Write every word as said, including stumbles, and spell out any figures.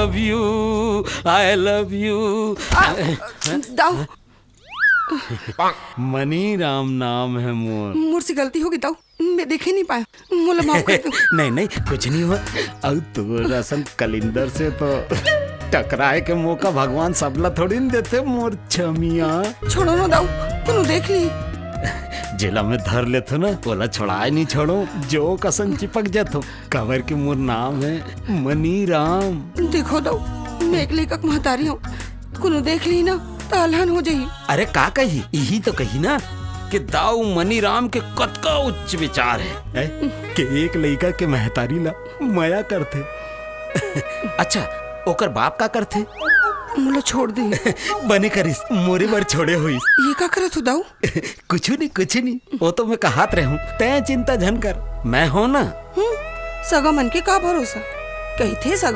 Love you, I love you। आ, दाऊ। Money Ram नाम है मोर। मोर से गलती होगे दाऊ, मैं देखे नहीं पाया, मोला माफ कर दो। नहीं, नहीं, कुछ नहीं हुआ। अउ तोर असन कलिंदर से तो टकराए के मौका भगवान सबला थोड़ी न देथे मोर छमिया। छोड़ो ना दाऊ, कोनो देख ली। जेला मैं धर लेथो ना, ओला छोड़ाए नहीं छोड़ो, जो कसम चिपक जाथो। काबर के मोर नाम है मनी राम। देखो दाऊ, मैं एक लइका के महतारी हूँ, कोनो देख ली ना त अलहन हो जाही। अरे का कही, इही तो कही ना कि दाऊ मनी राम के कतका उच्च विचार है, है? कि एक लइका के महतारी ला मया करथे। अच्छा, ओकर बाप का करथे? मोला छोड़ दे। बने करिस, मोरे बर छोड़े होइस। ये का करत हो दाऊ? कुछ नहीं, कुछ नहीं, वो तो मैं कहत रहूं, तै चिंता झन कर, मैं हो ना। हम्म, सगा मन के का भरोसा, कहिथे सगा